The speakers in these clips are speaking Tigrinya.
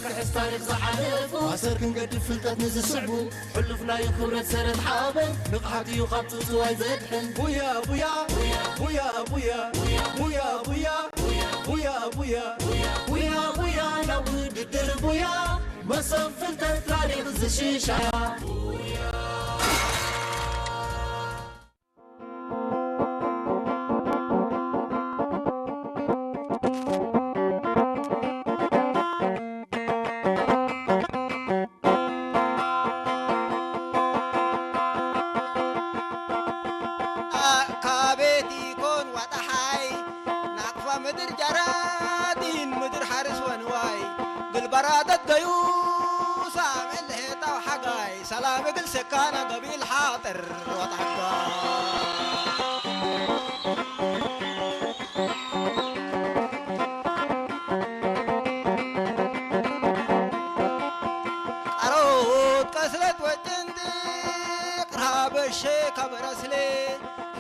ክሕስ ታሪኽ ዝሓለፉ፣ ማስተር ክንገድፍ ፍልጠት ንዝስዕቡ፣ ሕሉፍ ናይ ክብረት ሰረት ሓበን፣ ንቕሓት እዩ ካብ ጽውጽዋይ ዘድሕን። ቡያ፣ ቡያ፣ ቡያ፣ ቡያ፣ ቡያ፣ ቡያ፣ ናብ ውድድር ቡያ፣ መሶብ ፍልጠት ታሪኽ ዝሽሻ። ካቤት ይኮን ዋጣሓይ፣ ናቕፋ ምድር ጀራዲን፣ ምድር ሓርስ ወንዋይ፣ ግልበራተት ገዩ ሳሜል ሄታው ሓጋይ፣ ሰላም እግል ሰካና ገቢል ሓጥር ዋጣሓጋ። ቃሮት ቀስለት ወጭንድቅ ራበሼ ከበረስሌ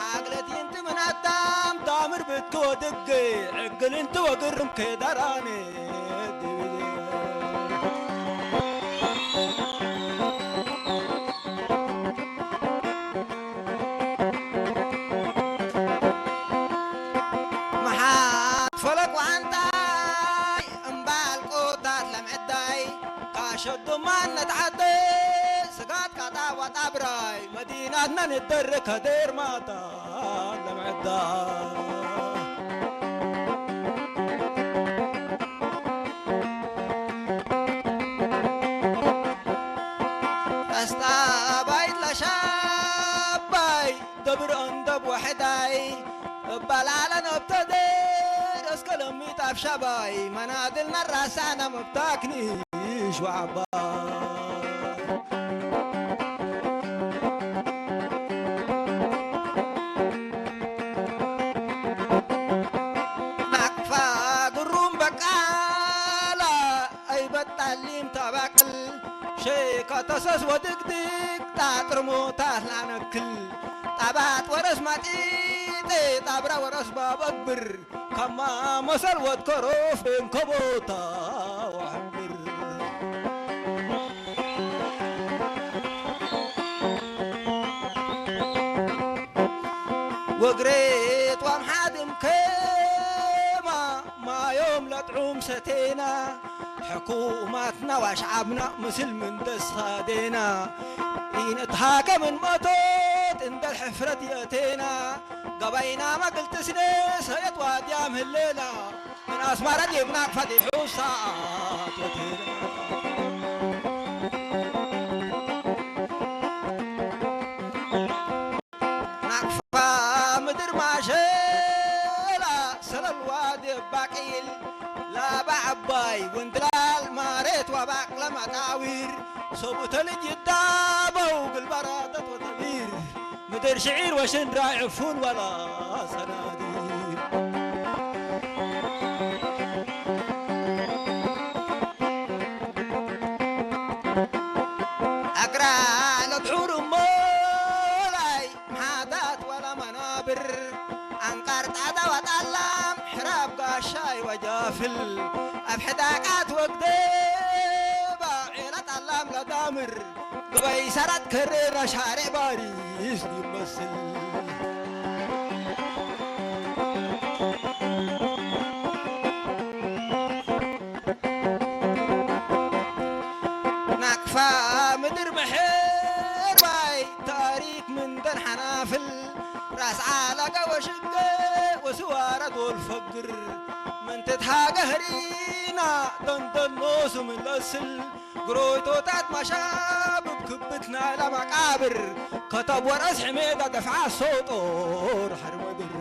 ሓግለት ይንቲ ምን ኣዳም ዳምር ብትክ ወድግ ዕግል እንቲ ወግርም ከዳራኔ መሓት ፈለቅ ዋንጣይ እምባል ቆታት ለምዕዳይ ካሸዱማን ነትዓደ ስጋት ካጣ ዋጣ ብራይ መዲናትና ንደር ከደር ማታ ለምዕዳ ቀስጣ ባይት ለሻባይ ደብር እንደብ ወሕዳይ እባላለን እብተደር እስከ ለሚት ኣብ ሻባይ መናድልና ራሳና መብታክኒ ሽዋዕባ ናቅፋ ግሩም በቃላ ኣይበጣሊም ታባቅል ሸይካ ተሰስ ወድግድግ ጣጥርሞታት ላነክል ጣባት ወረስ ማጢጤ ጣብራ ወረስ ባበግብር ከማ መሰል ወትከሮፍ ቤንከቦታ ወሕብር ወግሬት ዋም ሓድም ከማ ማዮም ለጥዑም ሰቴና ሕኩማትና ዋሽዓብና ምስል ምን ደስኻዴና ኢንትሃከምን መቶት እንደል ሕፍረት የእቴና ገባይና መግልትስነ ሰየት ዋድያም ህሌና ምን ኣስማራ ዲብና ክፈቲሑ ሰዓት ወቴና ናቅፋ ምድር ማሸላ ሰለልዋ ደባቂል ላባ ዓባይ ወንድላል ማሬት ዋባቅ ለመጣዊር ሰቡተ ልጅ ይዳበው ግልባራተት ወተቢር ምድር ሽዒር ወሽንድራ ዕፉን ወላ ሰናዲር ኣግራ ለድሑር እሞ ላይ ሓዳት ወላ መናብር ኣንቃር ጣዳ ወጣላም ሕራብ ጋሻይ ወጃፍል ኣብ ሕዳቃት ወግደባ ዔላ ጣላም ለዳምር ገባይ ሰራት ከሬራ ሻሬ ባሪስ ይመስል ናቅፋ ምድር ምሕር ባይ ታሪክ ምንደን ሓናፍል ራስ ዓላጋ ወሽገ ወስዋረ ዶል ፈግር ምንትት ሃገ ህሪና ደንደኖሱ ምለስል ግሮይቶታት ማሻብብ ክብት ናይላ መቃብር ከተብ ወረስ ሕሜዳ ደፍዓ ሶጦር ሓርመድር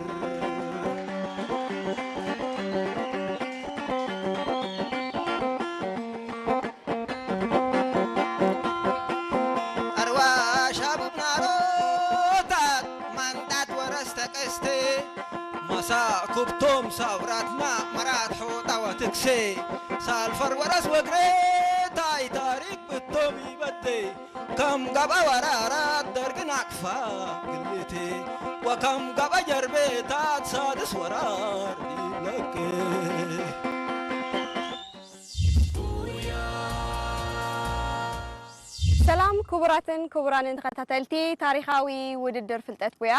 ኣርዋ ሻብብ ናሮታት ማንዳት ወረስ ተቀስተ መሳኩብቶም ሳውራትና መራት ሖጣ ወትክሴ ሳልፈር ወረስ ወግሬታይ ታሪክ ብቶም ይበደይ ከም ጋባ ወራራት ደርግ ናቅፋ ግልቴ ወከም ጋባ ጀርቤታት ሳድስ ወራር ይብለክ ሰላም ክቡራትን ክቡራንን ተኸታተልቲ ታሪኻዊ ውድድር ፍልጠት ቡያ።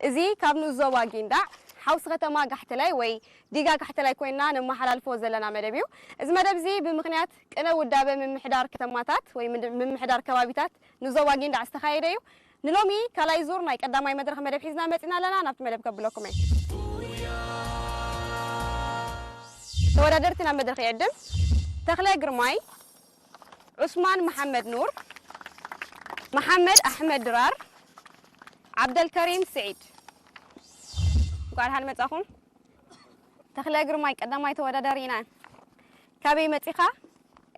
እዚ ካብ ንኡስ ዞባ ጊንዳዕ ሓውሲ ከተማ ጋሕተላይ ወይ ዲጋ ጋሕተላይ ኮይና ነመሓላልፎ ዘለና መደብ እዩ። እዚ መደብ እዚ ብምኽንያት ቅነ ውዳበ ምምሕዳር ከተማታት ወይ ምድ-፣ ምምሕዳር ከባቢታት ንኡስ ዞባ ጊንዳዕ ዝተኻየደ እዩ። ንሎሚ ካልኣይ ዙር ናይ ቀዳማይ መድረኽ መደብ ሒዝና መጺና ኣለና። ናብቲ መደብ ከብለኩም እየ። ተወዳደርቲ ናብ መድረኽ ይዕድም። ተኽለ ግርማይ፣ ዑስማን መሓመድ ኑር፣ መሓመድ ኣሕመድ ድራር፣ ዓብደልከሪም ስዒድ። እንኳዕ ደሓን መጻኹም። ተኽለ ግርማይ ቀዳማይ ተወዳዳሪና። ካበይ መጺኻ?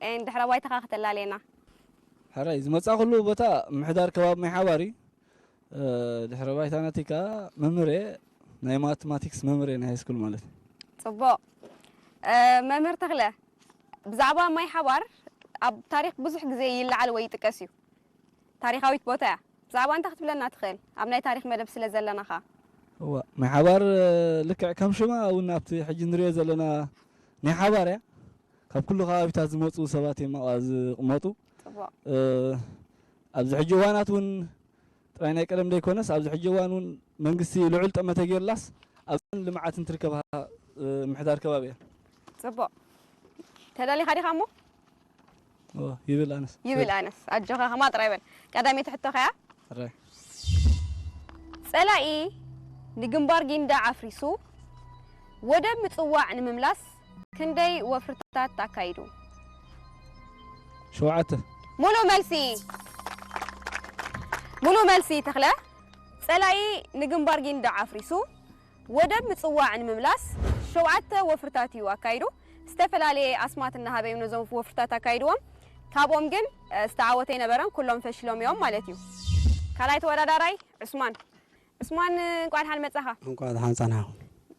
ኤን ድሕረ ባይታኻ ከተላልየና። ሕራይ ዝመጻኹሉ ቦታ ምሕዳር ከባቢ ማይ ሓባር እዩ። እ፣ ድሕረ ባይታ ናተይ ከኣ መምህር እየ፣ ናይ ማትማቲክስ መምህር እየ፣ ናይ ሃይስኩል ማለት እዩ። ጽቡቕ። እ፣ መምህር ተኽለ፣ ብዛዕባ ማይ ሓባር ኣብ ታሪኽ ብዙሕ ግዜ ይለዓል ወይ ይጥቀስ እዩ። ታሪኻዊት ቦታ እያ። ብዛዕባ እንታይ ክትብለና ትኽእል? ኣብ ናይ ታሪኽ መደብ ስለ ዘለና ኸኣ። እዋ፣ ማይ ሓባር፣ እ፣ ልክዕ ከም ሽማ እውን ኣብቲ ሕጂ ንሪኦ ዘለና ናይ ሓባር እያ። ካብ ኩሉ ከባቢታት ዝመጹ ሰባት እዮም ኣብኣ ዝቕመጡ። ጽቡቕ። እ፣ ኣብዚ ሕጂ እዋናት እውን ጥራይ ናይ ቀደም ዘይኮነስ፣ ኣብዚ ሕጂ እዋን እውን መንግስቲ ልዑል ጠመተ ገይርላስ ኣብ ልምዓት እንትርከባ፣ እ፣ ምሕዳር ከባቢ እያ። ጽቡቕ። ተዳሊኻ ዲኻ እሞ? ኦ፣ ይብል ኣነስ። ይብል ኣነስ። ኣጆኻ፣ ከማ ጥራይ በል። ቀዳመይቲ ሕቶ ኸያ? ጥራይ። ጸላኢ ንግንባር ጊንዳዕ ኣፍሪሱ ወደብ ምጽዋዕ ንምምላስ ክንደይ ወፍርታት ኣካይዱ? ሸውዓተ። ሙሉእ መልሲ። ሙሉእ መልሲ ተኽለ። ጸላኢ ንግንባር ጊንዳዕ ኣፍሪሱ ወደብ ምጽዋዕ ንምምላስ ሸውዓተ ወፍርታት እዩ ኣካይዱ። ዝተፈላለየ ኣስማት እናሃበ እዩ ነዞም ወፍርታት ኣካይድዎም። ካብኦም ግን፣ እ፣ ዝተዓወተ ኣይነበረን፣ ኩሎም ፈሽሎም እዮም ማለት እዩ። ካልኣይ ተወዳዳራይ ዑስማን። ዑስማን፣ እንቋዕ ደሓን መጻኻ። እንቋዕ ደሓን ጸናሕኩም።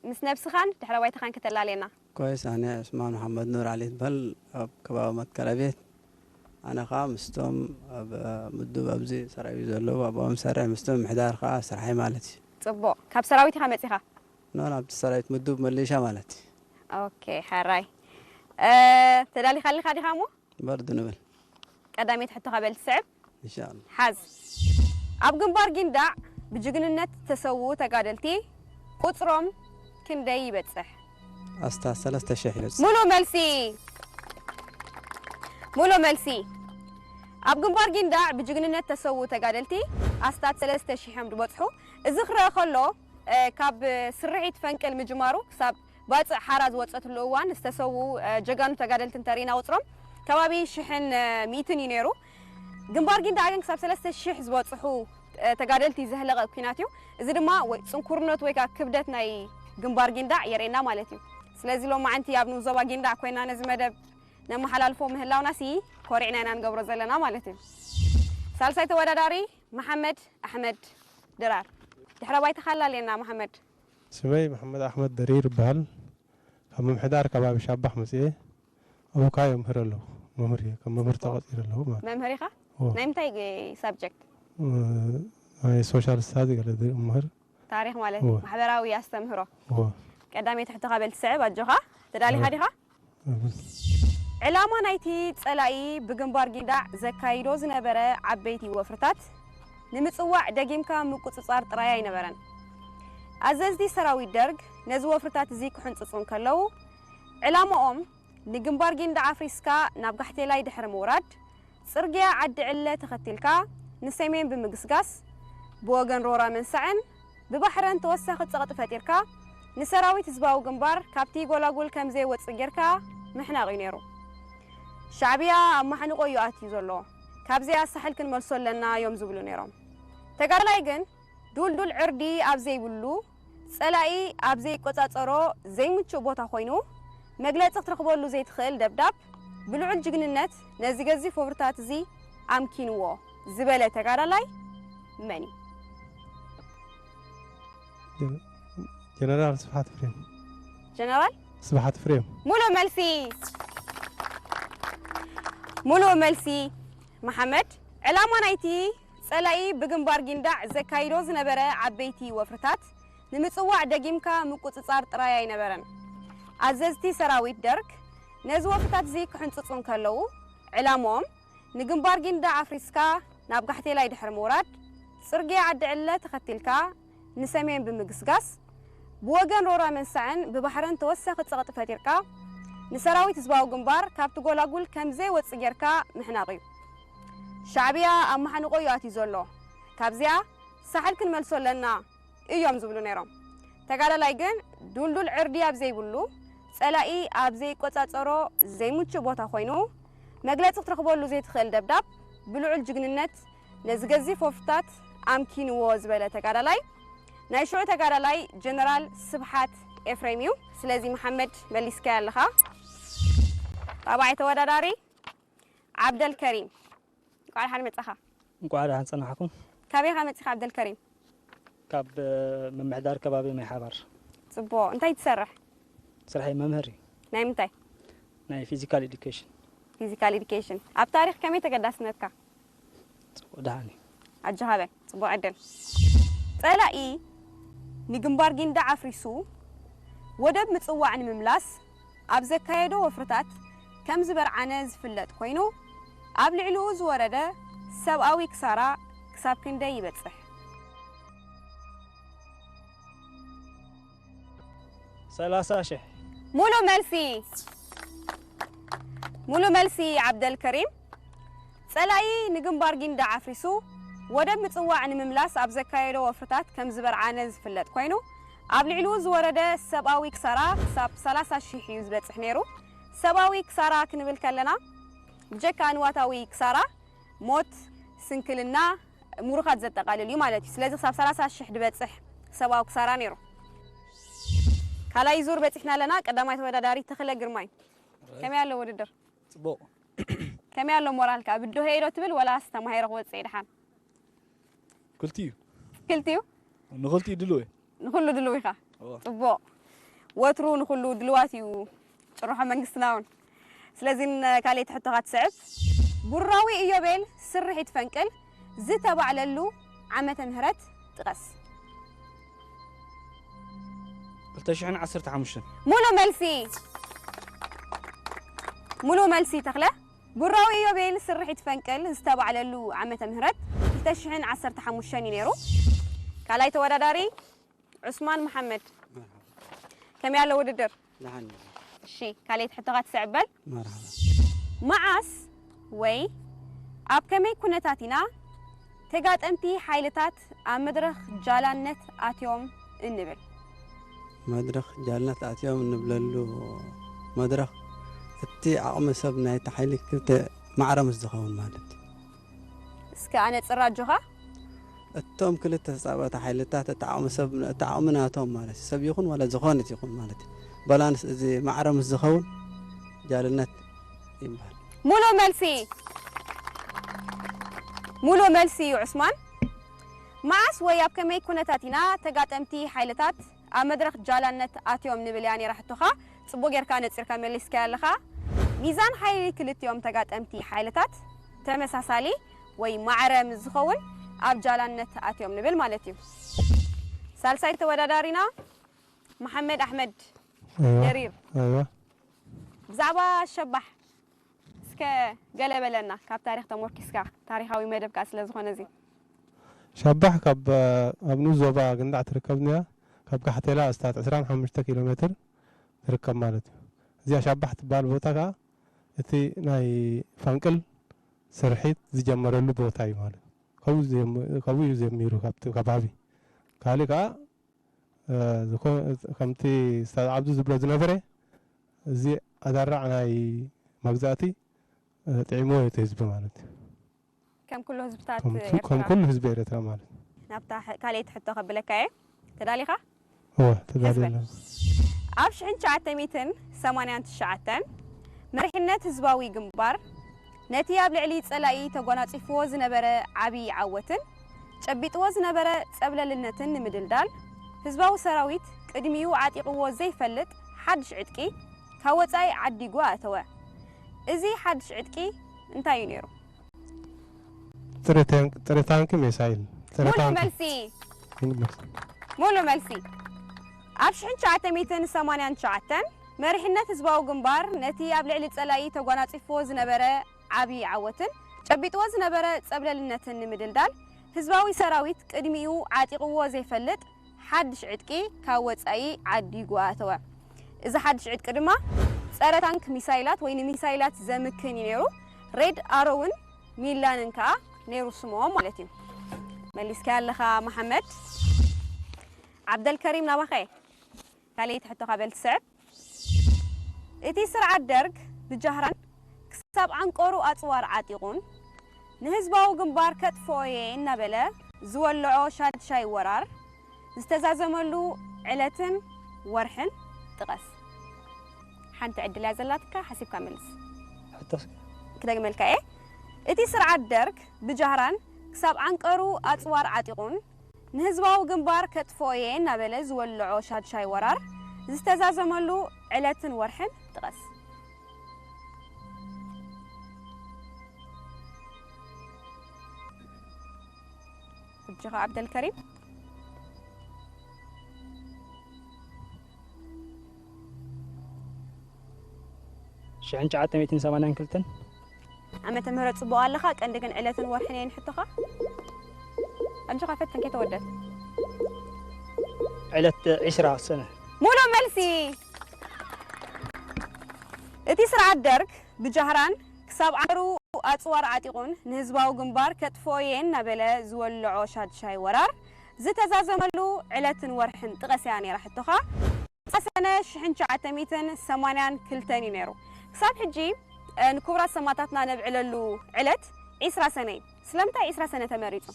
ምስ ነብስኻን ድሕረ ባይታኻን ከተላልየና። ኮይስ፣ ኣነ ዑስማን መሓመድ ኑር ዓሊ ይበሃል፣ ኣብ ከባቢ መትከል ኣቤት። ኣነ ኸኣ ምስቶም ኣብ ምዱብ ኣብዚ ሰራዊ ዘለዉ ኣብኦም ሰርሕ፣ ምስቶም ምሕዳር ኸኣ ስርሐይ ማለት እዩ። ጽቡቕ። ካብ ሰራዊት ኢኻ መጺኻ? ኖ፣ ናብቲ ሰራዊት ምዱብ መሊሻ ማለት እዩ። ኦኬ፣ ሕራይ። እ፣ ተዳሊኻ ኣለኻ ዲኻ እሞ? በርድ ንብል። ቀዳመይቲ ሕቶኻ በል ትስዕብ። ኢንሻኣላህ። ሓዝ። ኣብ ግንባር ጊንዳዕ ብጅግንነት ዝተሰውኡ ተጋደልቲ ቁጽሮም ክንደይ ይበጽሕ? ኣስታት ሰለስተ ሽሕ ይበጽሕ። ሙሉእ መልሲ። ሙሉእ መልሲ። ኣብ ግንባር ጊንዳዕ ብጅግንነት ዝተሰውኡ ተጋደልቲ ኣስታት ሰለስተ ሽሕ እዮም ዝበጽሑ። እዚ ክረአ ከሎ፣ እ፣ ካብ ስርሒት ፈንቅል ምጅማሩ ክሳብ ባጽዕ ሓራ ዝወጸትሉ እዋን ዝተሰውኡ፣ እ፣ ጀጋኑ ተጋደልቲ እንተሪእና ቁጽሮም ከባቢ ሽሕን፣ እ፣ ሚእትን እዩ ነይሩ። ግንባር ጊንዳዕ ግን ክሳብ ሰለስተ ሽሕ ዝበጽሑ፣ እ፣ ተጋደልቲ ዘህለቐ ኲናት እዩ። እዚ ድማ ወይ ጽንኩርነቱ ወይ ከኣ ክብደት ናይ ግንባር ጊንዳዕ የርእየና ማለት እዩ። ስለዚ ሎማዓንቲ ኣብ ንኡስ ዞባ ጊንዳዕ ኮይና ነዚ መደብ ነመሓላልፎ ምህላውናሲ ኮሪዕና ኢና ንገብሮ ዘለና ማለት እዩ። ሳልሳይ ተወዳዳሪ መሓመድ ኣሕመድ ድራር። ድሕረ ባይታኻ ኣላልየና መሓመድ። ስመይ መሓመድ ኣሕመድ ደሪር ይበሃል። ካብ ምምሕዳር ከባቢ ሻባኽ መጽኤ። ኣብ ኡካዮ እምህር ኣለኹ። መምህር እየ። ከም መምህር ተቐጺረ ኣለኹ ማለት እዩ። መምህር ኢኻ? እወ። ናይ ምንታይ ሳብጀክት? እ፣ ናይ ሶሻል ስታዲ ገለ እምህር። ታሪኽ ማለት እወ። ማሕበራዊ ኣስተምህሮ። እወ። ቀዳመይቲ ሕቶኻ በል ትስዕብ፣ ኣጆኻ። ተዳሊኻ እወ። ዲኻ? እወ። ዕላማ ናይቲ ጸላኢ ብግንባር ጊንዳዕ ዘካይዶ ዝነበረ ዓበይቲ ወፍርታት ንምጽዋዕ ደጊምካ ምቁጽጻር ጥራይ ኣይነበረን። ኣዘዝቲ ሰራዊት ደርግ ነዚ ወፍርታት እዚ ክሕንጽጹ እንከለዉ፣ ዕላማኦም ንግንባር ጊንዳዕ ኣፍሪስካ ናብ ጋሕቴላይ ድሕሪ ምውራድ፣ ጽርግያ ዓዲ ዕለ ተኸቲልካ ንሰሜን ብምግስጋስ፣ ብወገን ሮራ መንሳዕን ብባሕረን ተወሳኺ ጸቕጢ ፈጢርካ፣ ንሰራዊት ህዝባዊ ግንባር ካብቲ ጎላጉል ከም ዘይወጽእ ጌርካ ምሕናቕ እዩ ነይሩ። ሻዕብያ ኣብ ማሕንቖ እዩ ኣትዩ ዘሎ። ካብዚኣ ሳሕል ክንመልሶ ኣለና እዮም ዝብሉ ነይሮም። ተጋዳላይ ግን ዱልዱል ዕርዲ ኣብ ዘይብሉ፣ ጸላኢ ኣብ ዘይቆጻጸሮ ዘይምቹእ ቦታ ኮይኑ፣ መግለጺ ክትረኽበሉ ዘይትኽእል ደብዳብ፣ ብልዑል ጅግንነት ነዚ ገዚፍ ወፍርታት እዚ ኣምኪንዎ ዝበለ ተጋዳላይ መን እዩ? ጀነ-፣ ጀነራል ስብሓት ፍሬም። ጀነራል? ስብሓት ፍሬም። ሙሉእ መልሲ። ሙሉእ መልሲ። መሓመድ፣ ዕላማ ናይቲ ጸላኢ ብግንባር ጊንዳዕ ዘካይዶ ዝነበረ ዓበይቲ ወፍርታት ንምጽዋዕ ደጊምካ ምቁጽጻር ጥራይ ኣይነበረን። ኣዘዝቲ ሰራዊት ደርግ ነዚ ወፍርታት እዚ ክሕንጽጹ እንከለዉ፣ ዕላምኦም ንግንባር ጊንዳዕ ኣፍሪስካ ናብ ጋሕቴላይ ድሕሪ ምውራድ፣ ጽርግያ ዓዲ ዕለ ተኸቲልካ ንሰሜን ብምግስጋስ፣ ብወገን ሮራ መንሳዕን ብባሕርን ተወሳኺ ጸቕጢ ፈጢርካ፣ ንሰራዊት ህዝባዊ ግንባር ካብቲ ጎላጉል ከም ዘይወጽእ ጌርካ ምሕናቕ እዩ። ሻዕብያ ኣብ መሓንቆ እዩ ኣትዩ ዘሎ። ካብዚኣ ሳሕል ክንመልሶ ኣለና እዮም ዝብሉ ነይሮም። ተጋዳላይ ግን ዱልዱል ዕርዲ ኣብ ዘይብሉ፣ ጸላኢ ኣብ ዘይቆጻጸሮ ዘይምቹእ ቦታ ኮይኑ፣ መግለጺ ክትረኽበሉ ዘይትኽእል ደብዳብ ብልዑል ጅግንነት ነዚ ገዚፍ ወፍርታት ኣምኪንዎ ዝበለ ተጋዳላይ፣ ናይ ሽዑ ተጋዳላይ ጀነራል ስብሓት ኤፍሬም እዩ። ስለዚ መሓመድ መሊስካዮ ኣለኻ። ራብዓይ ተወዳዳሪ ዓብደል ከሪም፣ እንቋዕ ደሓን መጻኻ። እንቋዕ ደሓን ጸናሕኩም። ካበይ ኢኻ መጺኻ ዓብደል ከሪም? ካብ ምምሕዳር ከባቢ ማይ ሓባር። ጽቡቕ። እንታይ ትሰርሕ? ስርሐይ መምህር እዩ። ናይ ምንታይ? ናይ ፊዚካል ኤዱኬሽን። ፊዚካል ኤዱኬሽን። ኣብ ታሪኽ ከመይ ተገዳስነትካ? ጽቡቕ ደሓን እዩ። ኣጆኻ በል። ጽቡቕ ዕድል። ጸላኢ ንግንባር ጊንዳዕ ኣፍሪሱ ወደብ ምጽዋዕ ንምምላስ ኣብ ዘካየዶ ወፍርታት ከም ዝበርዓነ ዝፍለጥ ኮይኑ፣ ኣብ ልዕሊኡ ዝወረደ ሰብኣዊ ክሳራ ክሳብ ክንደይ ይበጽሕ? ሰላሳ ሽሕ። ሙሉ መልሲ፣ ሙሉ መልሲ ዓብደል ከሪም። ጸላኢ ንግንባር ጊንዳዕ ኣፍሪሱ ወደብ ምጽዋዕ ንምምላስ ኣብ ዘካየዶ ወፍርታት ከም ዝበርዓነ ዝፍለጥ ኮይኑ፣ ኣብ ልዕሊኡ ዝወረደ ሰብኣዊ ክሳራ ክሳብ ሰላሳ ሽሕ እዩ ዝበጽሕ ነይሩ። ሰብኣዊ ክሳራ ክንብል ከለና፣ ብጀካ ንዋታዊ ክሳራ፣ ሞት፣ ስንክልና፣ ምሩኻት ዘጠቓልል እዩ ማለት እዩ። ስለዚ ክሳብ ሰላሳ ሽሕ ዝበጽሕ ሰብኣዊ ክሳራ ነይሩ። ካልኣይ ዙር በጺሕና ኣለና። ቀዳማይ ተወዳዳሪ ተኽለ ግርማይ። ከመይ ኣሎ ውድድር? ጽቡቕ። ከመይ ኣሎ ሞራልካ? ብድሆ እየ ዶ ትብል ወላስ ተማሂረ ክወጽእ እየ ደሓን? ክልቲኡ። ክልቲኡ? ንኽልቲኡ ድሉው እየ። ንኹሉ ድሉው ኢኻ? እወ። ጽቡቕ። ወትሩ ንኹሉ ድልዋት እዩ ጭርሖ መንግስትና እውን። ስለዚ ን-፣ ካልኣይቲ ሕቶኻ ትስዕብ። ቡራዊ ኢዮቤል ስርሒት ፈንቅል ዝተባዕለሉ ዓመተ ምህረት ጥቀስ። ክልተ ሽሕን ዓሰርተ ሓሙሽተን። ሙሉ መልሲ። ሙሉ መልሲ ተኽለ። ቡራዊ ኢዮቤል ስርሒት ፈንቅል ዝተባዕለሉ ዓመተ ምህረት ክልተ ሽሕን ዓሰርተ ሓሙሽተን እዩ ነይሩ። ካልኣይ ተወዳዳሪ ዑስማን መሓመድ። መርሓባ። ከመይ ኣሎ ውድድር? ደሓን። እሺ፣ ካልኣይቲ ሕቶኻ ትስዕብ በል። መርሓባ። መዓስ ወይ ኣብ ከመይ ኩነታት ኢና ተጋጠምቲ ሓይልታት ኣብ መድረኽ ጃላነት ኣትዮም እንብል? መድረኽ ጃላነት ኣትዮም እንብለሉ መድረኽ፣ እቲ ዓቕሚ ሰብ ናይቲ ሓይሊ ክልተ ማዕረ ምስ ዝኸውን ማለት እዩ። እስከ ኣነጽር ኣጆኻ። እቶም ክልተ ተጻባእቲ ሓይልታት፣ እቲ ዓቕሚ ሰብ፣ እቲ ዓቕሚ ናቶም ማለት እዩ። ሰብ ይኹን ዋላ ዝኾነት ይኹን ማለት እዩ። ባላንስ እዚ ማዕረ ምስ ዝኸውን ጃልነት ይበሃል። ሙሉ መልሲ፣ ሙሉ መልሲ እዩ ዑስማን። መዓስ ወይ ኣብ ከመይ ኩነታት ኢና ተጋጠምቲ ሓይልታት ኣብ መድረኽ ጃላነት ኣትዮም ንብል እያ ነይራ ሕቶኻ። ጽቡቕ ጌርካ ነጺርካ መሊስካያ ኣለኻ። ሚዛን ሓይሊ ክልቲኦም ተጋጠምቲ ሓይልታት ተመሳሳሊ ወይ ማዕረ ምስ ዝኸውን ኣብ ጃላነት ኣትዮም ንብል ማለት እዩ። ሳልሳይ ተወዳዳሪና መሓመድ ኣሕመድ ኣይዋ፣ ደሪር። ኣይዋ። ብዛዕባ ሸባሕ እስከ ገለ በለና፣ ካብ ታሪኽ ተሞርኪስካ፣ ታሪኻዊ መደብ ከኣ ስለ ዝኾነ እዚ። ሸባሕ ካብ፣ ኣብ ንኡስ ዞባ ግንዳዕ ትርከብ እያ። ካብ ጋሕቴላ ኣስታት ዕስራን ሓሙሽተ ኪሎ ሜትር ትርከብ ማለት እዩ። እዚኣ ሸባሕ ትበሃል ቦታ ከኣ እቲ ናይ ፈንቅል ስርሒት ዝጀመረሉ ቦታ እዩ ማለት እዩ። ካብኡ ዘም-፣ ካብኡ እዩ ጀሚሩ ካብቲ ከባቢ። ካልእ ከኣ፣ እ፣ ዝኾ-፣ ከምቲ ስታዝ ዓብዱ ዝብሎ ዝነበረ፣ እዚ ኣዳራዕ ናይ መግዛእቲ፣ እ፣ ጥዒምዎ እዩ እቲ ህዝቢ ማለት እዩ። ከም ኩሉ ህዝብታት ከም፣ ኤርትራ። ከም ኩሉ ህዝቢ ኤርትራ ማለት እዩ። ናብታ ሕ-፣ ካልኣይቲ ሕቶ ከብለካ እየ። ተዳሊኻ? እወ፣ ተዳልየ ሕዝበ። ኣለኹ። ኣብ ሽሕን ትሽዓተ ሚእትን ሰማንያን ትሽዓተን መሪሕነት ህዝባዊ ግንባር ነቲ ኣብ ልዕሊ ጸላኢ ተጓናጺፍዎ ዝነበረ ዓቢ ዓወትን ጨቢጥዎ ዝነበረ ጸብለልነትን ንምድልዳል፣ ህዝባዊ ሰራዊት ቅድሚኡ ዓጢቕዎ ዘይፈልጥ ሓድሽ ዕጥቂ ካብ ወጻኢ ዓዲጉ ኣእተወ። እዚ ሓድሽ ዕጥቂ እንታይ እዩ ነይሩ? ጥረ ታንክ፣ ጥረ ታንክ ሚሳይል። ጥረ ሙሉ ታንክ። መልሲ። ሙሉ መልሲ። ሙሉ መልሲ። ኣብ ሽሕን ትሽዓተ ሚእትን ሰማንያን ትሽዓተን መሪሕነት ህዝባዊ ግንባር ነቲ ኣብ ልዕሊ ጸላኢ ተጓናጺፍዎ ዝነበረ ዓቢ ዓወትን ጨቢጥዎ ዝነበረ ጸብለልነትን ንምድልዳል ህዝባዊ ሰራዊት ቅድሚኡ ዓጢቕዎ ዘይፈልጥ ሓድሽ ዕጥቂ ካብ ወጻኢ ዓዲጉ ኣተወ። እዚ ሓድሽ ዕጥቂ ድማ ጸረ ታንክ ሚሳይላት ወይ ንሚሳይላት ዘምክን እዩ ነይሩ። ሬድ ኣሮውን ሚላንን ከኣ ነይሩ ስሞም ማለት እዩ። መሊስካ ኣለኻ መሓመድ። ዓብደልከሪም ናባኸ። ካልኣይቲ ሕቶኻ በል ትስዕብ። እቲ ስርዓት ደርግ ብጃህራን ክሳብ ዓንቀሩ ኣጽዋር ዓጢቑን ንህዝባዊ ግንባር ከጥፍኦ እየ እናበለ ዝወልዖ ሻድሻይ ወራር ዝተዛዘመሉ ዕለትን ወርሕን ጥቀስ። ሓንቲ ዕድል እያ ዘላትካ፣ ሓሲብካ መልስ። ሕቶስ? ክደግመልካ እየ። እቲ ስርዓት ደርግ ብጃህራን ክሳብ ዓንቀሩ ኣጽዋር ዓጢቑን ንህዝባዊ ግንባር ከጥፍኦ እየ እናበለ ዝወልዖ ሻድሻይ ወራር ዝተዛዘመሉ ዕለትን ወርሕን ጥቀስ። ሕጂ ኸ ዓብደልከሪም? ሽሕን ትሽዓተ ሚእትን ሰማንያን ክልተን። ዓመተ ምህረት ጽቡቕ ኣለኻ፣ ቀንዲ ግን ዕለትን ወርሕን እየን ሕቶኻ። ኣጆኻ ፈትን ከይተወደት። ዕለት ዕስራ ሰነ። ሙሉእ መልሲ። እቲ ስርዓት ደርግ ብጃህራን ክሳብ ዓሩ ኣጽዋር ዓጢቑን ንህዝባዊ ግንባር ከጥፍኦ እየ እናበለ ዝወልዖ ሻድሻይ ወራር ዝተዛዘመሉ ዕለትን ወርሕን ጥቀስ እያ ነይራ ሕቶኻ። ሰነ ሽሕን ትሽዓተ ሚእትን ሰማንያን ክልተን እዩ ነይሩ። ክሳብ ሕጂ፣ እ፣ ንክቡራት ሰማእታትና ነብዕለሉ ዕለት ዒስራ ሰነ እዩ። ስለምንታይ ዒስራ ሰነ ተመሪጹ?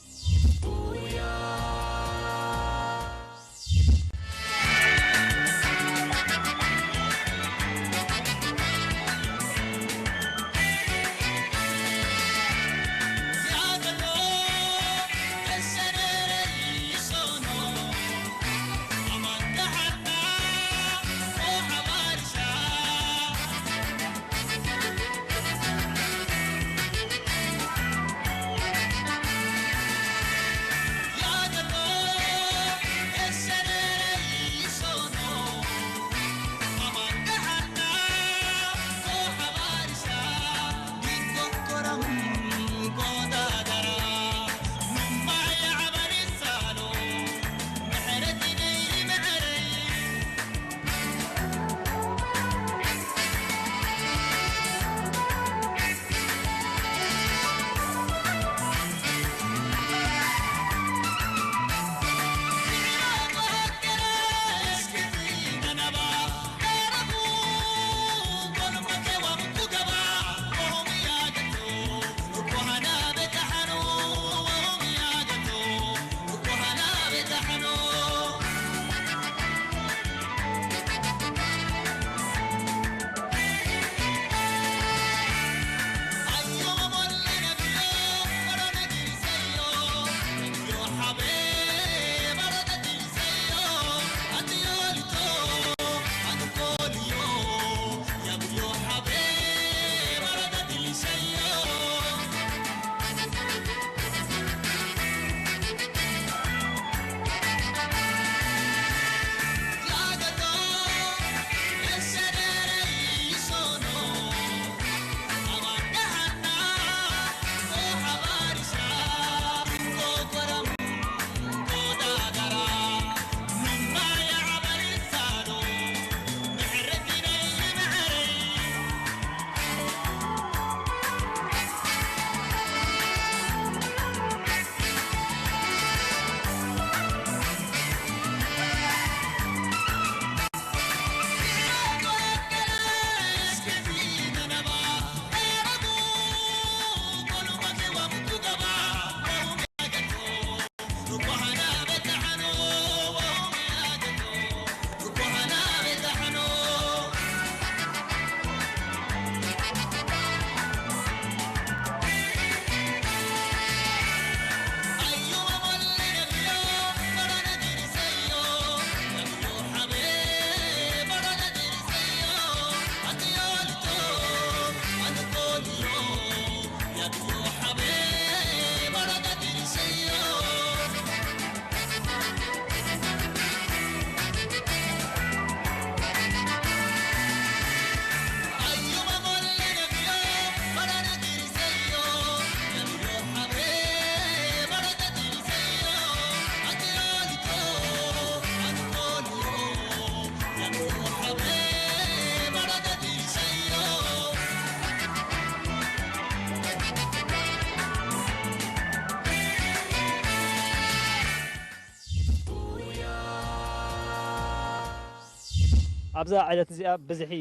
ኣብዛ ዕለት እዚኣ ብዝሒ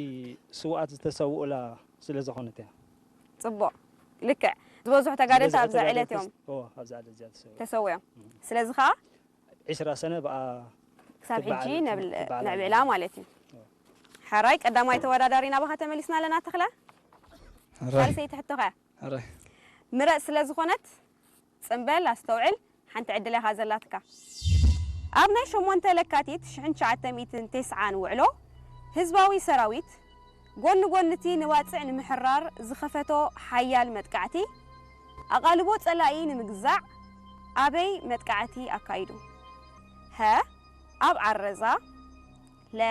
ስውኣት ዝተሰውኡላ ስለ ዝኾነት እያ። ጽቡቕ። ልክዕ። ዝበዝሑ ተጋደልቲ ኣብዛ ዕለት እዮም ኣብዛ ዕለት እዚኣ ተሰውኡ። ተሰዊኦም። ስለዚ ኸዓ ዒስራ ሰነ ብኣ ክሳብ ሕጂ ትበዓል- ነብል- ትበዓል ነዕብዕላ ኣላ። ማለት እዩ። ሕራይ ቀዳማይ ተወዳዳሪ ናባኻ ተመሊስና ኣለና ተኽለ። ሕራይ ሳልሰይቲ ሕቶ ኸያ ሕራይ ምረጽ ስለ ዝኾነት ጽምበል ኣስተውዕል ሓንቲ ዕድል ኢኻ ዘላትካ። ኣብ ናይ ሸሞንተ ለካቲት ሽሕን ትሽዓተ ሚእትን ተስዓን ውዕሎ ህዝባዊ ሰራዊት ጎኒ ጎኒ እቲ ንባጽዕ ንምሕራር ዝኸፈቶ ሓያል መጥቃዕቲ ኣቓልቦ ጸላኢ ንምግዛዕ ኣበይ መጥቃዕቲ ኣካይዱ? ሀ ኣብ ዓረዛ፣ ለ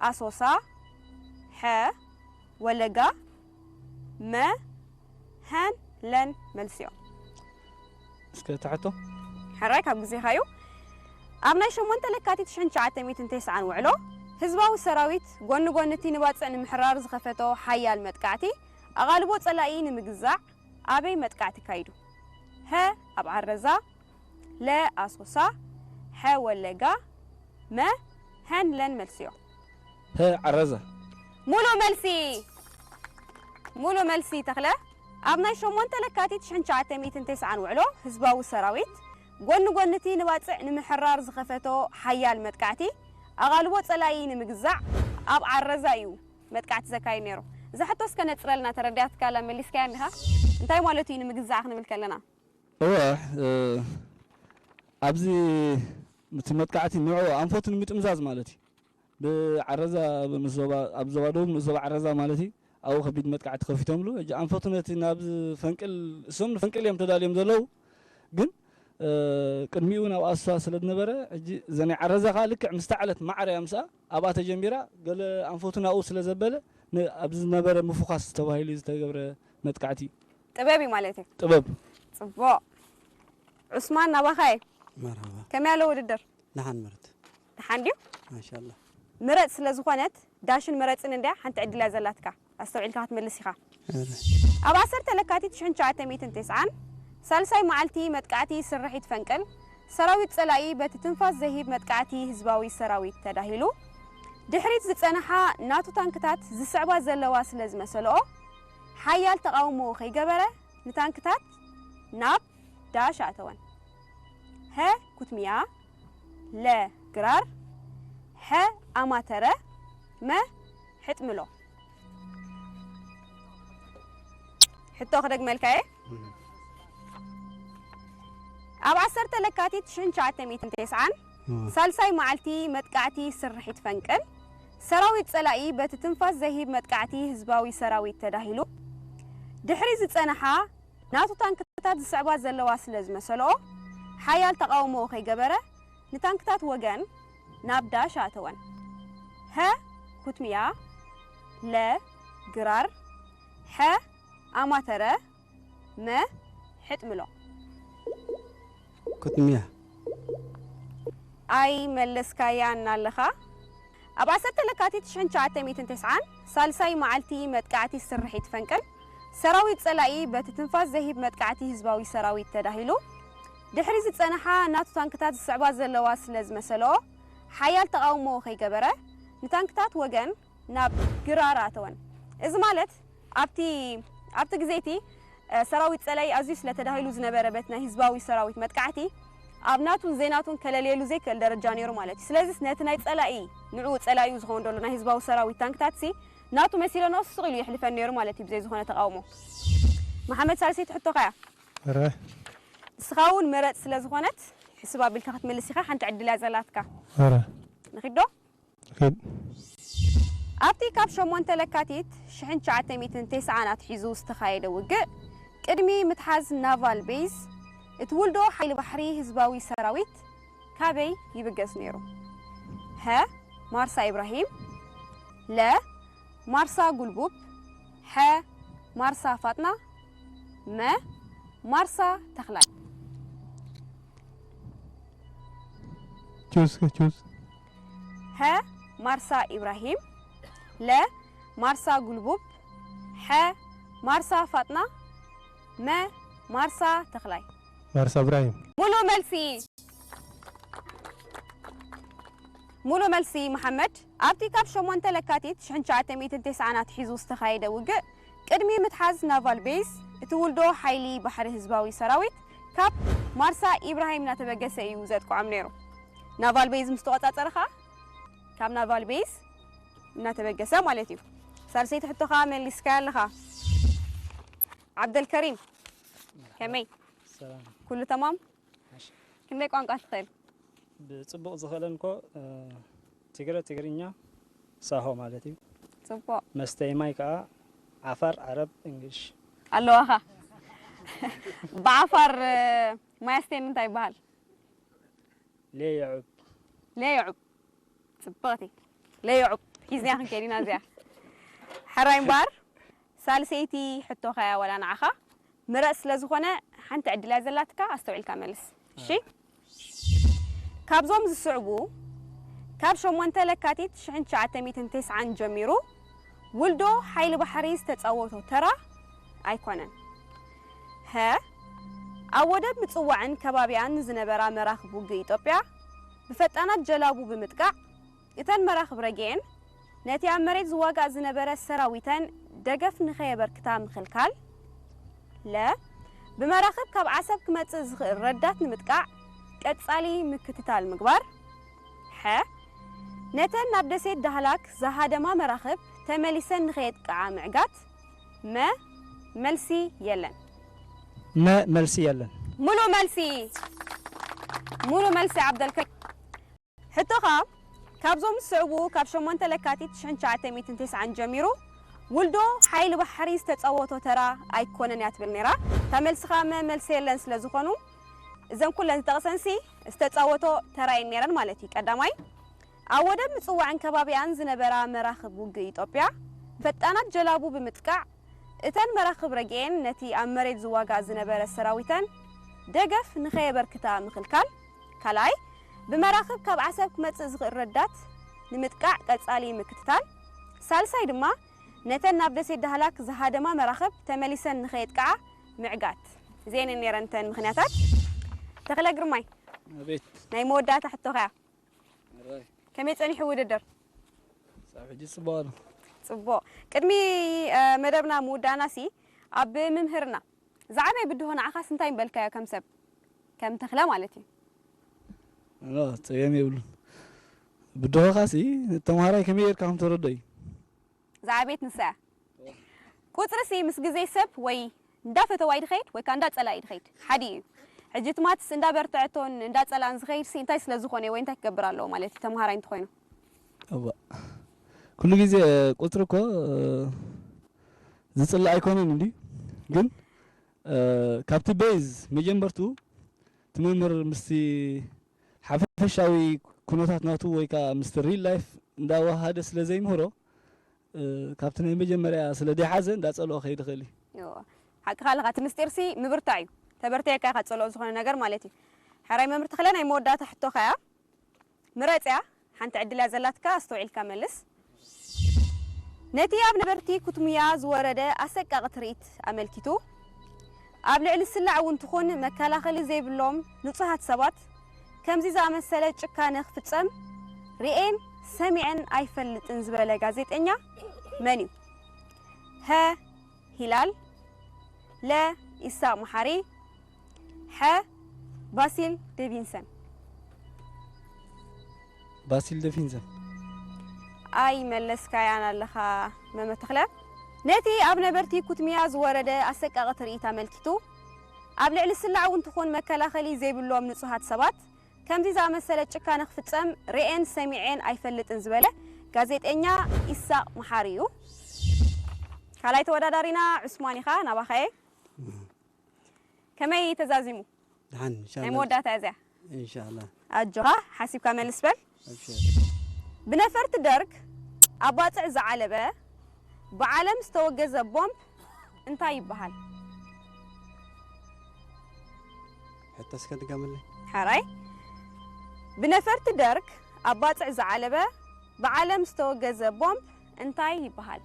ኣሶሳ፣ ሐ ወለጋ፣ መ ሀን ለን መልስዮ። እስከ ትሕቶ ሕራይ ካብ ግዜኻ እዩ። ኣብ ናይ ሸሞንተ ለካቲት ሽሕን ትሽዓተ ሚእትን ተስዓን ውዕሎ ህዝባዊ ሰራዊት ጎኒ ጎኒ እቲ ንባጽዕ ንምሕራር ዝኸፈቶ ሓያል መጥቃዕቲ ኣቓልቦ ጸላኢ ንምግዛዕ ኣበይ መጥቃዕቲ ካይዱ? ሀ ኣብ ዓረዛ፣ ለ ኣሶሳ፣ ሐ ወለጋ፣ መ ሀን ለን መልስዮ። ሀ ዓረዛ ሙሉ መልሲ ሙሉ መልሲ ተኽለ። ኣብ ናይ ሸሞንተ ለካቲት ሽሕን ትሽዓተ ሚእትን ተስዓን ውዕሎ ህዝባዊ ሰራዊት ጎኒ ጎኒ እቲ ንባጽዕ ንምሕራር ዝኸፈቶ ሓያል መጥቃዕቲ ኣቓልቦ ጸላኢ ንምግዛዕ ኣብ ዓረዛ እዩ መጥቃዕቲ ዘካይድ ነይሩ። እዛ ሕቶ እስከ ነጽረልና፣ ተረዲኣትካላ መሊስካያ እንዲኻ? እንታይ ማለት እዩ ንምግዛዕ ክንብል ከለና? እወ እ፣ ኣብዚ እቲ መጥቃዕቲ ንዑ ኣንፈቱ ንምጥምዛዝ ማለት እዩ። ብዓረዛ ኣብ ዞባ ደቡብ ንኡስ ዞባ ዓረዛ ማለት እዩ። ኣብኡ ከቢድ መጥቃዕቲ ከፊቶምሉ። ሕጂ ኣንፈቱ ነቲ ናብ ፈንቅል እሶም ንፈንቅል እዮም ተዳልዮም ዘለዉ። ግን ቅድሚኡ ናብ ኣሶሳ ስለ ዝነበረ ሕጂ እዛ ናይ ዓረዛ ከዓ ልክዕ ምስ ተዓለት ማዕረ እያ ምስኣ ኣብኣ ተጀሚራ ገለ ኣንፈቱ ናብኡ ስለ ዘበለ ን- ኣብዚ ዝነበረ ምፉኻስ ተባሂሉ ዝተገብረ መጥቃዕቲ እዩ። ጥበብ እዩ ማለት እዩ። ጥበብ ጽቡቕ። ዑስማን ናባኻ እየ። መርሃባ ከመይ ኣሎ ውድድር? ደሓን ምርት ደሓን ድዩ? ማሻላ ምረጽ ስለ ዝኾነት ዳሽን መረጽን እንድያ ሓንቲ ዕድል እያ ዘላትካ። ኣስተውዒልካ ክትምልስ ኢኻ። እረ ኣብ ዓሰርተ ለካቲት ሽሕን ትሽዓተ ሚእትን ተስዓን ሳልሳይ መዓልቲ መጥቃዕቲ ስርሒት ፈንቅል ሰራዊት ጸላኢ በቲ ትንፋስ ዘይህብ መጥቃዕቲ ህዝባዊ ሰራዊት ተዳሂሉ ድሕሪት ዝጸንሓ ናቱ ታንክታት ዝስዕባ ዘለዋ ስለ ዝመሰልኦ ሓያል ተቓውሞ ከይገበረ ንታንክታት ናብ ዳሽ ኣእተወን። ሀ ኩትሚያ፣ ለ ግራር፣ ሐ ኣማተረ፣ መ ሕጥምሎ። ሕቶ ክደግመልካ እየ። ኣብ ዓሰርተ ለካቲት ሽሕን ትሽዓተ ሚእትን ተስዓን ሳልሳይ መዓልቲ መጥቃዕቲ ስርሒት ፈንቅል ሰራዊት ጸላኢ በቲ ትንፋስ ዘይህብ መጥቃዕቲ ህዝባዊ ሰራዊት ተዳሂሉ ድሕሪ ዝጸንሓ ናቱ ታንክታት ዝስዕባ ዘለዋ ስለ ዝመሰልኦ ሓያል ተቓውሞ ከይገበረ ንታንክታት ወገን ናብ ዳሽ ኣእተወን። ሀ ኩትሚያ፣ ለ ግራር፣ ሐ ኣማተረ፣ መ ሕጥምሎ። ኩትሚያ ኣይመለስካያን ኣለኻ። ኣብ ዓሰርተ ለካቲት ሽሕን ትሽዓተ ሚእትን ተስዓን ሳልሳይ መዓልቲ መጥቃዕቲ ስርሒት ፈንቅል ሰራዊት ጸላኢ በቲ ትንፋስ ዘይህብ መጥቃዕቲ ህዝባዊ ሰራዊት ተዳሂሉ ድሕሪ ዝጸንሓ ናቱ ታንክታት ዝስዕባ ዘለዋ ስለ ዝመሰልኦ ሓያል ተቓውሞ ከይገበረ ንታንክታት ወገን ናብ ግራር ኣተወን። እዚ ማለት ኣብቲ ኣብቲ ግዜ እቲ እ፣ ሰራዊት ጸላኢ ኣዝዩ ስለ ተዳሂሉ ዝነበረ በቲ ናይ ህዝባዊ ሰራዊት መጥቃዕቲ ኣብ ናቱን ዘይናቱን ከለልየሉ ዘይክእል ደረጃ ነይሩ ማለት እዩ። ስለዚስ ነቲ ናይ ጸላኢ ንዕኡ ጸላኢኡ ዝኸውን ዘሎ ናይ ህዝባዊ ሰራዊት ታንክታትሲ ናቱ መሲለንኦ ስቕ ኢሉ የሕልፈን ነይሩ ማለት እዩ ብዘይ ዝኾነ ተቓውሞ። መሓመድ ሳልሰይቲ ሕቶኻ እያ። እረ ንስኻ እውን መረጽ ስለ ዝኾነት ሕስብ ኣቢልካ ክትምልስ ኢኻ። ሓንቲ ዕድል እያ ዘላትካ። እረ ንኺድ ዶ? ኺድ ኣብቲ ካብ ሸሞንተ ለካቲት ሽሕን ትሽዓተ ሚእትን ተስዓን ኣትሒዙ ዝተኻየደ ውግእ ቅድሚ ምትሓዝ ናቫል ቤዝ እቲ ውልዶ ሓይሊ ባሕሪ ህዝባዊ ሰራዊት ካበይ ይብገስ ነይሩ? ሀ ማርሳ ኢብራሂም፣ ለ ማርሳ ጉልቡብ፣ ሐ ማርሳ ፋጥና፣ መ ማርሳ ተኽላይ። ቹዝ ቹዝ ሀ ማርሳ ኢብራሂም፣ ለ ማርሳ ጉልቡብ፣ ሐ ማርሳ ፋጥና፣ መ ማርሳ ተኽላይ። ማርሳ እብራሂም ሙሉ መልሲ። ሙሉ መልሲ መሓመድ። ኣብቲ ካብ ሸሞንተ ለካቲት ሽሕን ትሽዓተ ሚእትን ተስዓን ኣትሒዙ ዝተኻየደ ውግእ፣ ቅድሚ ምትሓዝ ናቫል ቤዝ፣ እቲ ውልዶ ሓይሊ ባሕሪ ህዝባዊ ሰራዊት ካብ ማርሳ ኢብራሂም እናተበገሰ እዩ ዘጥቅዖም ነይሩ። ናቫል ቤዝ ምስ ተቖጻጸረ ኸኣ፣ ካብ ናቫል ቤዝ እናተበገሰ ማለት እዩ። ሳልሰይቲ ሕቶኻ መሊስካያ ኣለኻ። ዓብደልከሪም፣ ከመይ? ሰላም። ኩሉ ተማም? ማሽ። ክንደይ ቋንቋ ትኽእል? ብጽቡቕ ዝኽእለን እኮ፣ እ፣ ትግረ፣ ትግርኛ፣ ሳሆ ማለት እዩ። ጽቡቕ። መስተይ ማይ ከኣ ዓፋር፣ ዓረብ፣ እንግሊሽ። ኣለዋኻ። ብዓፋር፣ እ፣ ማይ ኣስተየኒ እንታይ ይበሃል? ሌ የዑብ። ሌ የዑብ። ጽብቕቲ። ሌ የዑብ። ሒዝና ክንከይድ ኢና እዚኣ። ሕራይ እምበኣር፣ ሳልሰይቲ ሕቶኻ እያ ዋላ ንዓኻ። ምረጽ ስለ ዝኾነ፣ ሓንቲ ዕድል እያ ዘላትካ፣ ኣስተውዒልካ መልስ። እሺ? ካብዞም ዝስዕቡ፣ ካብ ሸሞንተ ለካቲት ሽሕን ትሽዓተ ሚእትን ተስዓን ጀሚሩ፣ ውልዶ ሓይሊ ባሕሪ ዝተጻወቶ ተራ ኣይኮነን። ሀ፣ ኣብ ወደብ ምጽዋዕን ከባቢኣን ንዝነበራ መራኽብ ውግእ ኢትዮጵያ ብፈጣናት ጀላቡ ብምጥቃዕ፣ እተን መራኽብ ረጊኤን፣ ነቲ ኣብ መሬት ዝዋጋእ ዝነበረ ሰራዊተን ደገፍ ንኸየበርክታ ምኽልካል። ለ፣ ብመራኽብ ካብ ዓሰብ ክመጽእ ዝኽእል ረዳት ንምጥቃዕ ቀጻሊ ምክትታል ምግባር። ሐ፣ ነተን ናብ ደሴት ዳህላክ ዝሃደማ መራኽብ ተመሊሰን ንኸየጥቅዓ ምዕጋት። መ፣ መልሲ የለን። መ፣ መልሲ የለን። ሙሉ መልሲ፣ ሙሉ መልሲ ዓብደልከሪም። ሕቶኻ፣ ካብዞም ዝስዕቡ ካብ ሸሞንተ ለካቲት ሽሕን ትሽዓተ ሚእትን ተስዓን ጀሚሩ ውልዶ ሓይሊ ባሕሪ ዝተጻወቶ ተራ ኣይኮነን እያ ትብል ነይራ። እታ መልስኻ መ-፣ መልሲ የለን ስለ ዝኾኑ፣ እዘን ኩለን ዝጠቕሰንሲ ዝተጻወቶ ተራ እየን ነይረን ማለት እዩ። ቀዳማይ፣ ኣብ ወደብ ምጽዋዕን ከባቢኣን ዝነበራ መራኽብ ውግእ ኢትዮጵያ ፈጣናት ጀላቡ ብምጥቃዕ፣ እተን መራኽብ ረጊኤን ነቲ ኣብ መሬት ዝዋጋእ ዝነበረ ሰራዊተን ደገፍ ንኸየበርክታ ምኽልካል። ካልኣይ፣ ብመራኽብ ካብ ዓሰብ ክመጽእ ዝኽእል ረዳት ንምጥቃዕ ቀጻሊ ምክትታል። ሳልሳይ ድማ፣ ነተን ናብ ደሴት ዳህላክ ዝሃደማ መራኽብ ተመሊሰን ንኸየጥቅዓ ምዕጋት። እዚኤን ነይረን እተን ምኽንያታት። ተኽለ ግርማይ፣ ኣቤት። ናይ መወዳእታ ሕቶኻ እያ። ኣራይ። ከመይ ጸኒሑ ውድድር? ሳብ ሕጂ ጽቡቕ ኣሎ። ጽቡቕ። ቅድሚ፣ እ፣ መደብና ምውዳእናሲ፣ ኣብ ምምህርና ዝዓበየ ብድሆ ንዓኻስ እንታይ ምበልካዮ ከም ሰብ? ከም ተኽለ ማለት እዩ። ኖ፣ ጸገም የብሉን። ብድሆኻሲ ተምሃራይ ከመይ ጌርካ ከም ተረድኦ እዩ። ዝዓበየት ንሳ እያ። ቁጽርሲ ምስ ግዜ ሰብ ወይ እንዳፈተዋ እዩ ድኸይድ ወይ ከኣ እንዳጸልኣ እዩ ድኸይድ። ሓዲ እዩ። ሕጂ እቲ ማትስ እንዳበርትዐቶን እንዳጸልኣን ዝኸይድሲ እንታይ ስለ ዝኾነ ወይ እንታይ ክገብር ኣለዎ ማለት እዩ ተምሃራይ እንተኾይኑ? እዋ። ኩሉ ግዜ ቁጽሪ እኮ፣ እ፣ ዝጽላእ ኣይኮነን እንድዩ። ግን፣ እ፣ ካብቲ ቤዝ መጀመርቱ እቲ መምህር ምስቲ ሓፈሻዊ ኩነታት ናቱ ወይ ከኣ ምስቲ ሪል ላይፍ እንዳወሃደ ስለ ዘይምህሮ፣ እ፣ ካብቲ ናይ መጀመርያ ስለ ዘይሓዘ እንዳጸልኦ ከይድ ይኽእል እዩ። እዎ። ሓቅኻ ኣለኻ። እቲ ምስጢርሲ ምብርታዕ እዩ። ተበርቲዕካ ኢኻ ትጸልኦ ዝኾነ ነገር ማለት እዩ። ሕራይ መምህር ተኽለ፣ ናይ መወዳእታ ሕቶኻ እያ። ምረጽ እያ። ሓንቲ ዕድል እያ ዘላትካ፣ ኣስተውዒልካ መልስ። ነቲ ኣብ ነበርቲ ኩትሙያ ዝወረደ ኣሰቃቒ ትርኢት ኣመልኪቱ፣ ኣብ ልዕሊ ስላዕ እውን ትኹን መከላኸሊ ዘይብሎም ንጹሃት ሰባት ከምዚ ዝኣመሰለ ጭካነ ክፍጸም ርእየን ሰሚዐን ኣይፈልጥን ዝበለ ጋዜጠኛ መን እዩ? ሀ፣ ሂላል፣ ለ፣ ኢሳቕ መሓሪ፣ ሐ፣ ባሲል ዴቪንሰን። ባሲል ዴቪንሰን። ኣይመለስካያን ኣለኻ መምህር ተኽለ። ነቲ ኣብ ነበርቲ ኩትሚያ ዝወረደ ኣሰቃቒ ትርኢት ኣመልኪቱ፣ ኣብ ልዕሊ ስላዕ እውን ትኹን መከላኸሊ ዘይብሎም ንጹሃት ሰባት ከምዚ ዝኣመሰለ ጭካነ ክፍጸም ርእየን ሰሚዐን ኣይፈልጥን ዝበለ ጋዜጠኛ ኢሳቕ መሓሪ እዩ። ካልኣይ ተወዳዳሪና ዑስማን ኢኻ፣ ናባኻ እየ። ከመይ ተዛዚሙ? ደሓን፣ ኢንሻላህ። ናይ መወዳእታ እያ እዚኣ። ኢንሻላህ። ኣጆኻ፣ ሓሲብካ መልስ በል። ኣብሽር። ብነፈርቲ ደርግ ኣብ ባጽዕ ዝዓለበ፣ ብዓለም ዝተወገዘ ቦምብ እንታይ ይበሃል? ሕቶ እስከ ድገምለይ። ሕራይ። ብነፈርቲ ደርግ ኣብ ባጽዕ ዝዓለበ፣ ብዓለም ዝተወገዘ ቦምብ እንታይ ይበሃል?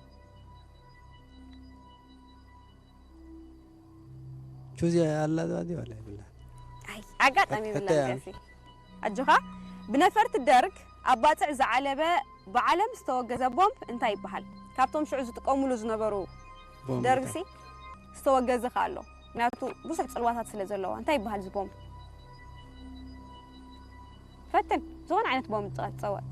ቹዚ ኣላ ዛዲ ወላ ይብላ። ኣይ፣ ኣጋጣሚ ሕተ-፣ ይብላ ሕተ-፣ እዚኣሲ። ኣጆኻ፣ ብነፈርቲ ደርግ ኣብ ባጽዕ ዝዓለበ ብዓለም ዝተወገዘ ቦምብ እንታይ ይበሃል? ካብቶም ሽዑ ዝጥቀሙሉ ዝነበሩ ቦምብታት። ደርግሲ ዝተወገዘ ከ ኣሎ? ምክንያቱ ብዙሕ ጽልዋታት ስለ ዘለዋ። እንታይ ይበሃል እዚ ቦምብ? ፈትን፣ ዝኾነ ዓይነት ቦምብ ጸ-፣ ጸውዕ።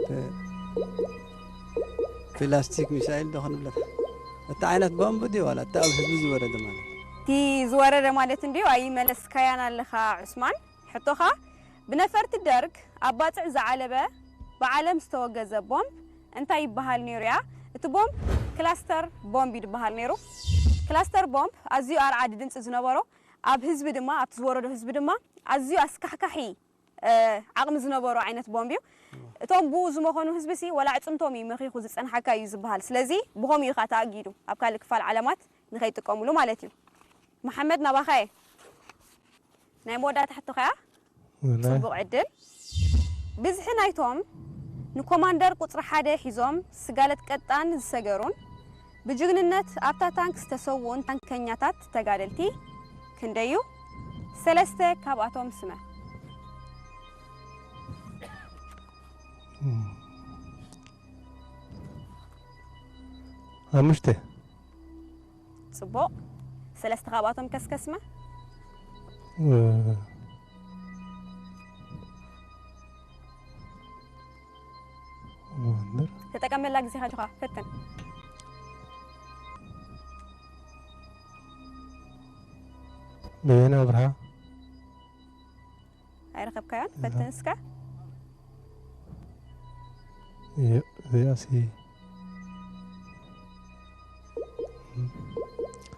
ፕ-፣ ፕላስቲክ ሚሳይል ዶ ክንብለታ? እቲ ዓይነት ቦምብ ድዩ ዋላ እቲ ኣብ ህዝቢ ዝወረደ ማለት? እቲ ዝወረደ ማለት እንድዩ ኣይመለስካያን ኣለኻ ዑስማን። ሕቶኻ፣ ብነፈርቲ ደርግ ኣብ ባጽዕ ዝዓለበ ብዓለም ዝተወገዘ ቦምብ እንታይ ይበሃል ነይሩ እያ? እቲ ቦምብ ክላስተር ቦምብ እዩ ዝበሃል ነይሩ። ክላስተር ቦምብ ኣዝዩ ኣርዓዲ ድምጺ ዝነበሮ፣ ኣብ ህዝቢ ድማ፣ ኣብቲ ዝወረዶ ህዝቢ ድማ ኣዝዩ ኣስካሕካሒ፣ እ፣ ዓቕሚ ዝነበሮ ዓይነት ቦምብ እዩ። እቶም ብኡ ዝመኸኑ ህዝቢ ሲ ዋላ ኣዕጽምቶም እዩ መኺኹ ዝጸንሓካ እዩ ዝበሃል። ስለዚ ብኸምኡ እዩ ኸኣ ተኣጊዱ ኣብ ካልእ ክፋል ዓለማት ንኸይጥቀሙሉ ማለት እዩ። መሓመድ ናባኻ እየ። ናይ መወዳእታ ሕቶኻ እያ። ወላሂ። ጽቡቕ ዕድል። ብዝሒ ናይቶም ንኮማንደር ቁጽሪ ሓደ ሒዞም ስጋለት ቀጣን ዝሰገሩን ብጅግንነት ኣብታ ታንክ ዝተሰውኡን ታንከኛታት ተጋደልቲ ክንደይ እዩ? ሰለስተ ካብኣቶም ስመ። ሓሙሽተ። ጽቡቕ። ሰለስተ ካብኣቶም ከስከስመ። እ፣ ወንበር። ተጠቀመላ ግዜኻ ኣጆኻ፣ ፈትን። በየነ ኣብርሃ። ኣይረኸብካዮን? እዛ። ፈትን እስከ። እዮ፣ እዚኣሲ።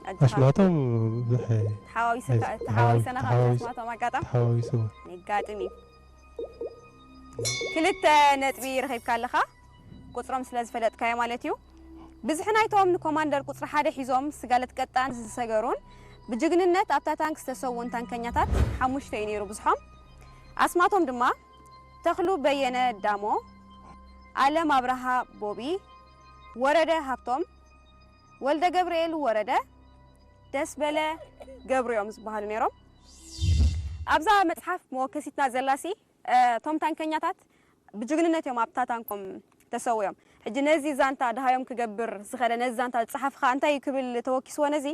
ኣጆኻ። ኣሽማቶም ብዙሕ ተሓዋዊሰካ-፣ ኣይ፣ ተሓዋዊሰና ካብ ተሓዋዊስ-፣ ኣሽማቶም ኣጋጣሚ። ተሓዋዊሱ። የጋጥም እዩ። ክልተ ነጥቢ ረኺብካ ኣለኻ። ቁጽሮም ስለ ዝፈለጥካዮ ማለት እዩ። ብዝሒ ናይቶም ንኮማንደር ቁጽሪ ሓደ ሒዞም ስጋለት ቀጣን ዝሰገሩን ብጅግንነት ኣብታ ታንክ ዝተሰውኡን ታንከኛታት ሓሙሽተ እዩ ነይሩ ብዝሖም። ኣስማቶም ድማ ተኽሉ በየነ ዳሞ፣ ኣለም ኣብርሃ ቦቢ፣ ወረደ ሃብቶም፣ ወልደ ገብርኤል ወረደ፣ ደስበለ ገብሩ እዮም ዝበሃሉ ነይሮም። ኣብዛ መጽሓፍ መወከሲትና ዘላሲ፣ እ፣ እቶም ታንከኛታት ብጅግንነት እዮም ኣብታ ታንኮም ተሰዊኦም። ሕጂ ነዚ ዛንታ ድሃዮም ክገብር ዝኸደ፣ ነዚ ዛንታ ዝጸሓፍኻ እንታይ እዩ ክብል ተወኪስዎ ነዚ?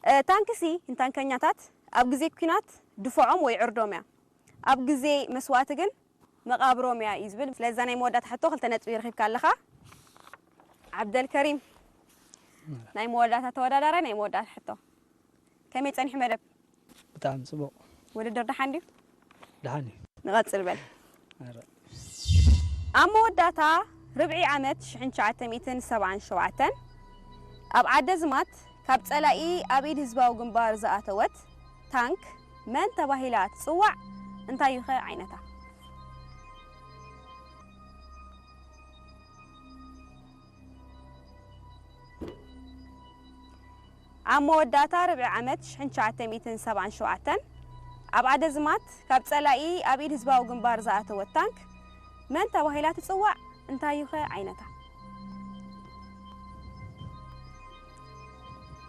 እ፣ ታንክሲ ንታንከኛታት ኣብ ግዜ ኲናት ድፎዖም ወይ ዕርዶም እያ። ኣብ ግዜ መስዋእቲ ግን መቓብሮም እያ እዩ ዝብል። ስለዚ ናይ መወዳእታ ሕቶ ክልተ ነጥቢ ረኺብካ ኣለኻ። ዓብደልከሪም፣ ናይ መወዳእታ ተወዳዳራይ፣ ናይ መወዳእታ ሕቶ። ከመይ ጸኒሑ መደብ? ብጣዕሚ ጽቡቕ። ውድድር ደሓን ድዩ? ደሓን እዩ። ንቐጽል በል። ኣረ። ኣብ መወዳእታ ርብዒ ዓመት ሽሕን ትሽዓተ ሚእትን ሰብዓን ሸውዓተን ኣብ ዓደ ዝማት ካብ ጸላኢ ኣብ ኢድ ህዝባዊ ግንባር ዝኣተወት ታንክ መን ተባሂላ ትጽዋዕ? እንታይ እዩ ኸ ዓይነታ? ኣብ መወዳእታ ርብዒ ዓመት ሽሕን ትሽዓተ ሚእትን ሰብዓን ሸውዓተን ኣብ ዓደ ዝማት ካብ ጸላኢ ኣብ ኢድ ህዝባዊ ግንባር ዝኣተወት ታንክ መን ተባሂላ ትጽዋዕ? እንታይ እዩ ኸ ዓይነታ?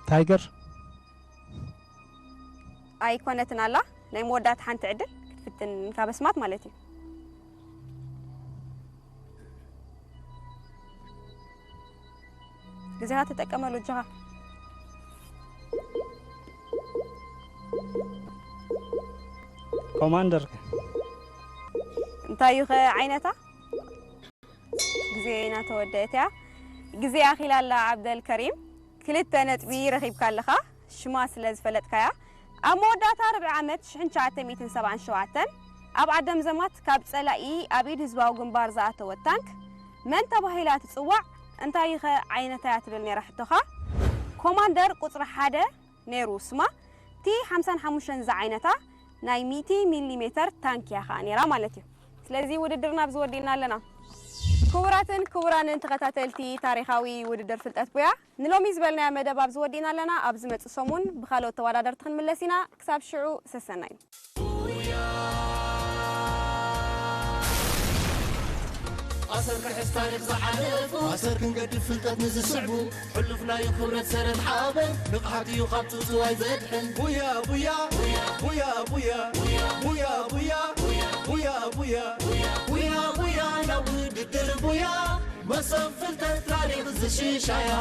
ታይገር። ኣይኮነትን ኣላ። ናይ መወዳእታ ሓንቲ ዕድል ክትፍትን ካብ ኣስማት ማለት እዩ። ግዜኻ ተጠቀመሉ፣ እጆኻ። ኮማንደር ከ? እንታይ እዩ ኸ ዓይነታ? ግዜ እናተወደአት እያ። ግዜ ኣኺላ ኣላ። ዓብደል ከሪም፣ ክልተ ነጥቢ ረኺብካ ኣለኻ፣ ሽማ ስለ ዝፈለጥካያ። ኣብ መወዳእታ ርብዒ ዓመት ሽሕን ትሽዓተ ሚእትን ሰብዓን ሸውዓተን ኣብ ዓደም ዘማት ካብ ጸላኢ ኣብ ኢድ ህዝባዊ ግንባር ዝኣተወት ታንክ መን ተባሂላ ትጽዋዕ? እንታይ ኸ ዓይነታ እያ ትብል ነይራ ሕቶኻ? ኮማንደር ቁጽሪ ሓደ ነይሩ ስማ። ቲ ሓምሳን ሓሙሽተን ዝዓይነታ ናይ ሚእቲ ሚሊ ሜተር ታንክ እያ ኸኣ ነይራ ማለት እዩ። ስለዚ ውድድርና ኣብዚ ወዲእና ኣለና። ክቡራትን ክቡራንን ተኸታተልቲ ታሪኻዊ ውድድር ፍልጠት ቡያ፣ ንሎሚ ዝበልናዮ መደብ ኣብዚ ወዲእና ኣለና። ኣብ ዝመጽእ ሰሙን ብኻልኦት ተወዳደርቲ ክንምለስ ኢና። ክሳብ ሽዑ ሰሰናዩ። ኣሰር ክሕዝ ታሪኽ ዝሓለፉ ኣሰር ክንገድፍ ፍልጠት ንዝስዕቡ ሕሉፍ ናይ ክብረት ሰረት ሓበን ንቕሓት እዩ ካብ ጽውጽዋይ ዘድሕን ቡያ ቡያ ቡያ ቡያ ቡያ ቡያ ቡያ ቡያ ቡያ ቡያ ቡያ ናብ ውድድር ቡያ መሰብ ፍልጠት ታሪኽ ዝሽሻያ